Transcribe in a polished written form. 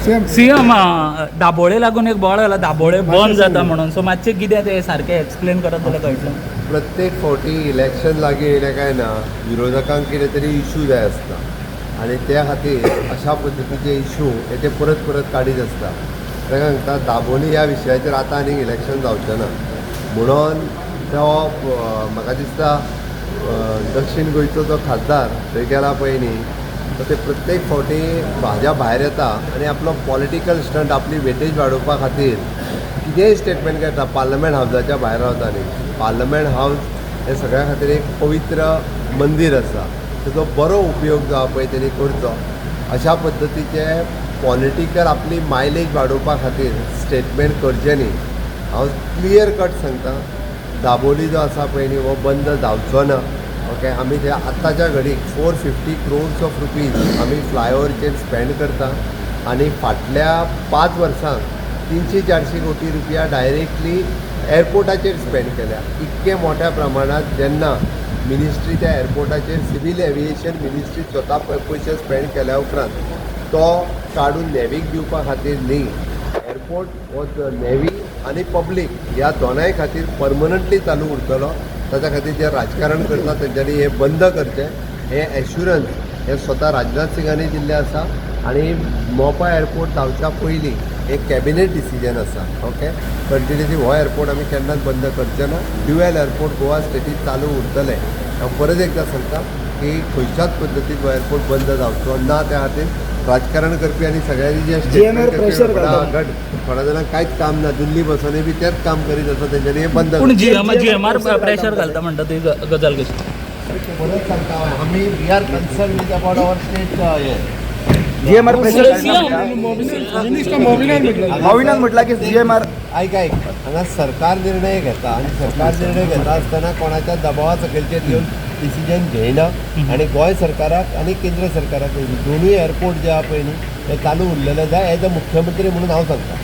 CM, Dabolim लागून एक बोवाळ जाला, दाबोळे बंद जाता म्हणून. सो मातशें कितें तें सारकें एक्सप्लेन करत जाल्यार कळटलें. प्रत्येक फावटी इलेक्शन लागीं येयलें काय ना, विरोधकांक कितें तरी इशू जाय आसता आनी त्या खातीर अशा पद्दतीचे इशू हे ते परत परत काडीत आसता. ताका सांगता, दाबोली ह्या विशयाचेर आतां आनीक इलेक्शन जावचें ना म्हणून तो म्हाका दिसता दक्षीण गोंयचो जो खासदार थंय गेला पळय न्ही, तर ते प्रत्येक फावटी भाज्या भायर येता आनी आपलो पॉलिटिकल स्टंट, आपली वेटेज वाडोवपा खातीर कितेंय स्टेटमेंट करता. पार्लमेंट हावजाच्या भायर रावता न्ही, पार्लमेंट हावज हें सगळ्या खातीर एक पवित्र मंदीर आसा. तेजो बरो उपयोग जो आहा पळय तेणी करचो. अशा पद्दतीचे पॉलिटिकल आपली मायलेज वाडोवपा खातीर स्टेटमेंट करचें न्ही. हांव क्लियर कट सांगता, दाबोली जो आसा पळय न्ही, हो बंद जावचो ना. ओके, आमी ते आत्ताच्या घडीक 450 crores of rupees आमी फ्लायओवरचेर स्पेंड करता आनी फाटल्या 5 वर्सांक 300-400 कोटी रुपया डायरेक्टली एअरपोर्टाचेर स्पेंड केल्या. इतके मोठ्या प्रमाणात जेन्ना मिनिस्ट्री त्या एअरपोर्टाचेर, सिवील एविएशन मिनिस्ट्री स्वता पयशे स्पेंड केल्या उपरांत तो काडून नेवीक दिवपा खातीर न्ही. एअरपोर्ट हो नेवी आनी पब्लीक ह्या दोनाय खातीर परमनंटली चालू उरतलो. ताच्या खातीर जे राजकारण करता तेंच्यांनी हें बंद करचें. हें एश्युरन्स हें स्वता राजनाथ सिंगांनी दिल्लें आसा आनी मोपा एअरपोर्ट जावच्या पयलीं एक कॅबिनेट डिसिजन आसा. ओके, कंटिन्युअसली हो एअरपोर्ट आमी केन्नाच बंद करचे ना. ड्युएल एअरपोर्ट गोवा स्टेटीत चालू उरतले. हांव परत एकदां सांगता की खंयच्याच पद्दतीन हो एअरपोर्ट बंद जावचो ना. त्या खातीर राजकारण करपी आनी सगळ्यांनी जे GMR statement pressure करपी घालता. गट, थोड्या जाणांक कांयच काम ना, दिल्ली बसोनय बी तेंच काम करीत आसा, तेंच्यांनी हें बंद पूण करचें. जीएमआर जीएमआर प्रेशर घालता म्हणटा ती गजाल कशी? परत सांगता, आमी we are concern with about our state हें. GMR pressure. सीएम. मॉविनान म्हटलं की जीएमआर आयक आयक, हांगा सरकार निर्णय घेता आनी सरकार निर्णय घेता आसतना कोणाच्या दबावा सकयलचेर येवन डिसिजन घेयना. आनी गोंय सरकाराक आनी केंद्र सरकाराक दोनूय एअरपोर्ट जे आहा पळय न्ही, ते चालू उरलेले जाय, एज अ मुख्यमंत्री म्हणून हांव सांगता.